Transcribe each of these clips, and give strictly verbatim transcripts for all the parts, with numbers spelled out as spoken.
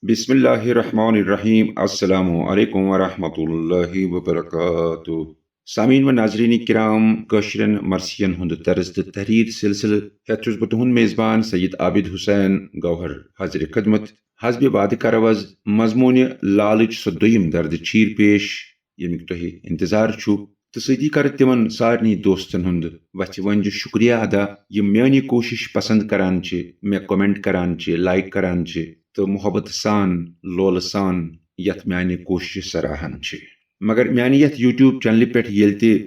بسم اللہ الرحمن الرحیم۔ السلام علیکم ورحمۃ اللہ وبرکاتہ۔ سامعین و ناظرین کرام، کٲشرٮ۪ن مرثین ہُنٛد طرز تہٕ تحریر سلسلہٕ ہٮ۪تھ چھُس بہٕ تُہُنٛد میزبان سید عابد حسین گوہر حاضر خدمت۔ حسبِ وعدٕ کرو از مضموٗنہِ لالٕچ سۄ دوٚیِم دردِ چیٖر پیش، ییٚمیُک تۄہہِ انتظار چھُ، تہٕ سۭتی کرٕ تِمن سارنٕے دوستن ہُنٛد وژھِ وۄنجہِ شُکریہ ادا، یِم میٲنۍ کوٗشش پسند کران چھِ، مےٚ comment کران چھِ، like کران چھِ، تہٕ محبت سان، لولہٕ سان یتھ میانہِ کوٗششہِ سراہان چھِ۔ مگر میانہِ یتھ YouTube چینلہِ پٮ۪ٹھ ییٚلہِ تہِ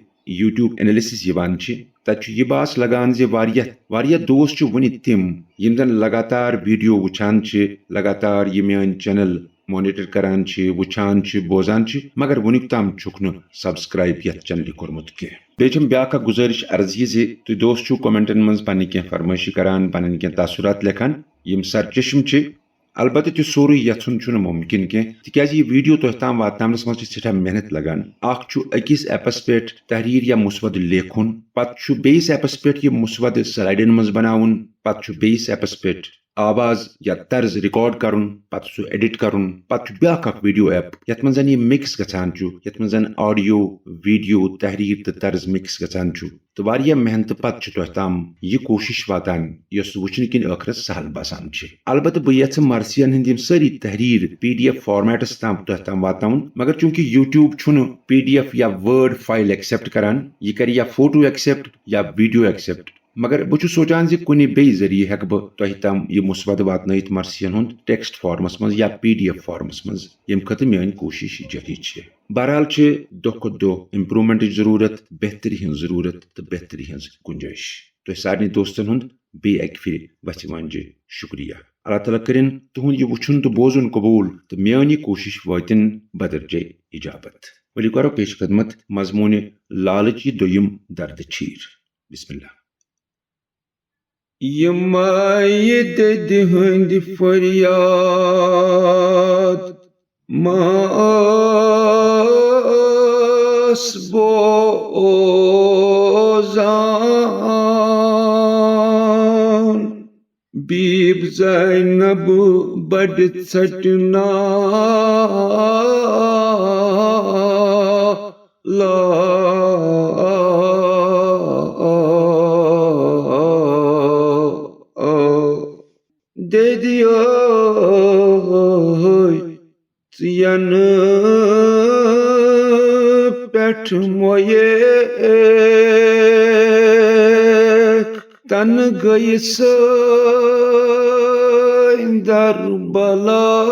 YouTube analysis یِوان چھِ، تتہِ چھُ یہِ باس لگان زِ واریاہ، واریاہ دوست چھِ وُنہِ تِم، یِم زن لگاتار video وٕچھان چھِ، لگاتار یہِ میٲنۍ channel monitor کران چھِ، وٕچھان چھِ، بوزان چھِ، مگر وُنیُک تام چھُکھ نہٕ subscribe یتھ چینلہِ کوٚرمُت کینٛہہ۔ بیٚیہِ چھم بیاکھ اکھ گُزٲرِش عرض یہِ زِ تُہۍ دوست چھِو commentن منٛز پنٕنۍ کینٛہہ فرمٲیشہِ کران، پنٕنۍ کینٛہہ تاثرات لیکھان، یِم سرچشم چھِ۔ البتہ تہِ سورُے یژھُن چھُنہٕ مُمکِن کینٛہہ، تِکیازِ یہِ video تۄہہِ تام واتناونس منٛز چھِ سٮ۪ٹھاہ محنت لگان۔ اکھ چھُ أکِس appس پٮ۪ٹھ تحریر یا مسودٕ لیکھُن، پتہٕ چھُ بیٚیِس appس پٮ۪ٹھ یہِ مسودٕ slideن منٛز بناوُن، پتہٕ چھُ بیٚیِس appس پٮ۪ٹھ آواز یا طرز record کرُن، پتہٕ سُہ edit کرُن، پتہٕ چھُ بیاکھ اکھ video app، یتھ منٛز زن یہِ mix گژھان چھُ، یتھ منٛز زن audio، video، تحریر تہٕ طرز mix گژھان چھُ۔ تہٕ واریاہ محنتہٕ پتہٕ چھِ تۄہہِ تام یہِ کوٗشش واتان، یۄس وٕچھنہٕ کِنۍ ٲخرس سہل باسان چھِ۔ البتہٕ بہٕ یژھٕ مرثین ہٕنٛدۍ یِم سٲری تحریر PDF formatس تام تۄہہِ تام واتناوُن، مگر چوٗنٛکہِ YouTube چھُنہٕ PDF یا Word file accept کران، یہِ کرِ یا photo accept یا video accept۔ مگر بہٕ چھُس سونٛچان زِ کُنہِ بیٚیہِ ذٔریعہٕ ہٮ۪کہٕ بہٕ تۄہہِ تام یہِ مسودٕ واتنٲیِتھ مرثین ہُنٛد text formس منٛز یا PDF formس منٛز، ییٚمہِ خٲطرٕ میٲنۍ کوٗشش جٲری چھِ۔ بہرحال چھِ دۄہ کھۄتہٕ دۄہ improvementٕچ ضروٗرت، بہتری ہٕنٛز ضروٗرت تہٕ بہتری ہٕنٛز گُنجٲیِش۔ تۄہہِ سارنٕے دوستن ہُنٛد بیٚیہِ اکہِ پھِرِ وژھِ وۄنجہِ شُکریہ۔ اللہ تعالیٰ کٔرِن تُہُنٛد یہِ وُچھُن تہٕ بوزُن قبوٗل تہٕ میٲنۍ یہِ کوٗشش وٲتِن بدرجے اجابت۔ ؤلِو کرو پیش خدمت مضموٗنہِ لالٕچ یہِ دوٚیِم دردِ چیٖر۔ بسم اللہ۔ یِمے دٔدِ ہٕنٛدۍ فریاد ما ٲس بوزان۔ بیٖب زینب بڑِ ژٹنا لا دٔدیٲے ژٕ ینہٕ پٮ۪ٹھ مویے تنہٕ گٔیہِ سٲنۍ دربلا۔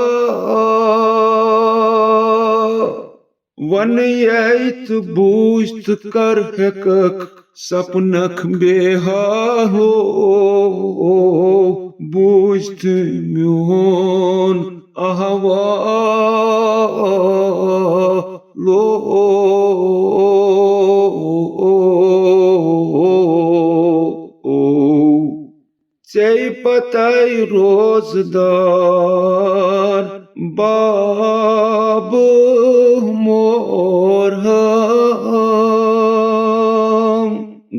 وَنہٕ یے تہٕ بوٗزۍ تہٕ کر ہٮ۪ککھ سپنکھ بے حالو، بوٗزۍ تہٕ میون احوالو۔ ژے پتے روزدار باب مور ہم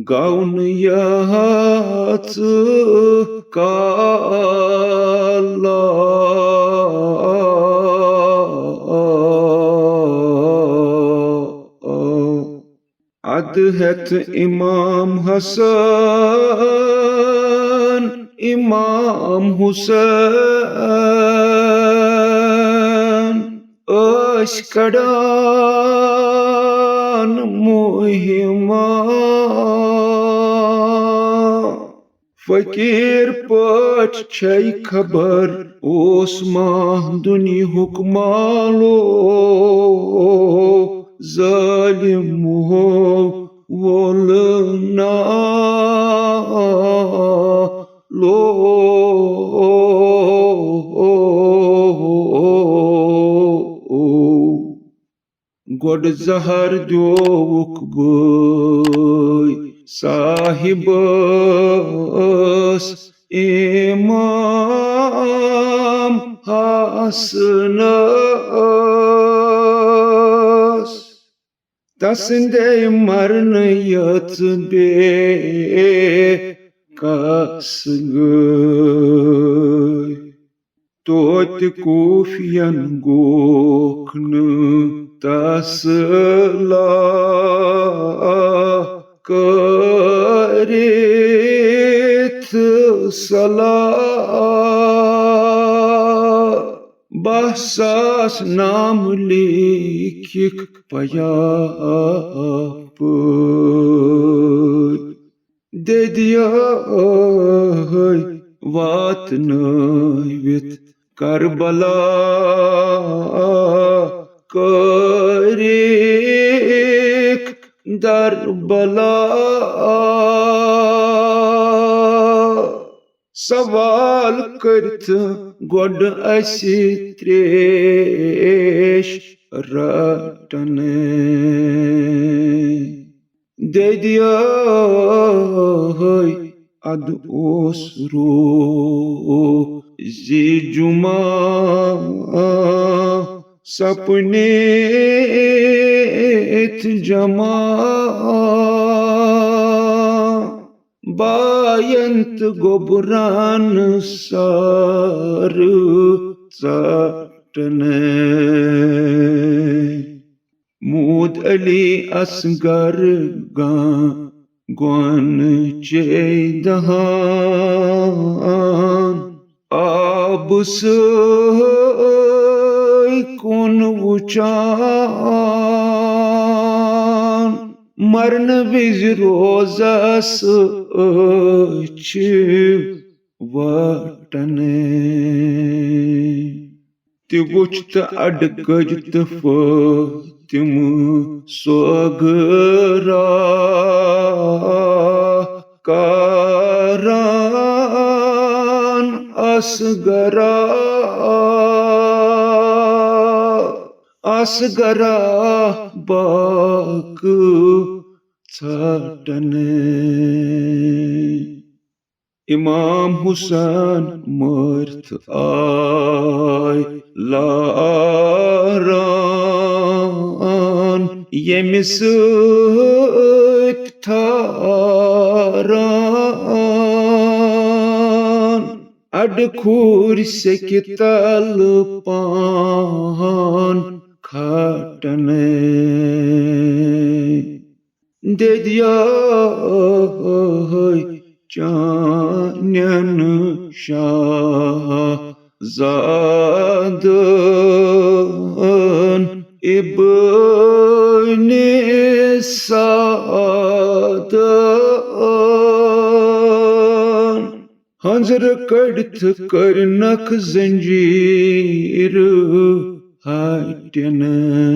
گون یہت کالا۔ ادٕ ہٮ۪تھ امام حسن، امام حسین ٲسۍ کڑان مُہِما۔ فقیٖر پٲٹھۍ چھے خبر اوس ماہ دُنیہُک مالو، ظٲلِمو وول نالو۔ گۄڈٕ زہر دیووُکھ بٲے صاحبس امام حسنس، تسندے مرنہٕ یژھ بے کس گٔے۔ توتہِ کوٗفین گوکھ نہٕ تسلا کٔرِتھ صلاح۔ باہ ساس نام لیکھِکھ پیاپٕے۔ دٔدیاہے واتنٲوِتھ کربلا، کٔرِکھ دربلا۔ سوال کٔرِتھ گۄڈٕ اسہِ تریش رٹنے۔ دٔدیاہے ادٕ اوس روزِ جمعہ سپنِتھ جمع۔ باین تہٕ گوٚبران سر ژٹنے۔ موٗد علی اصغر گا گۄن چے دہان آبہٕ سۭتۍ کُن وُچھان۔ مرنہٕ وِزِ روزس أچھ وٹنے۔ تہِ وُچھ تہٕ اڈٕ کٔج تہٕ فٲطمہٕ سوگرا کران اصغرا، اصغرا باقہٕ ژھٹنے۔ امام حسین مٲرِتھ آے لاران، ییٚمہِ سۭتۍ تھاران اڈٕ کھوٗرۍ سیٚکہِ تل پان کھٹنے۔ دٔدیاہے چانٮ۪ن شاہ زادن ابن سعدن۔ ہنزرٕ کٔڑتھ کٔرنکھ زنجیٖرٕ ہٹنہٕ۔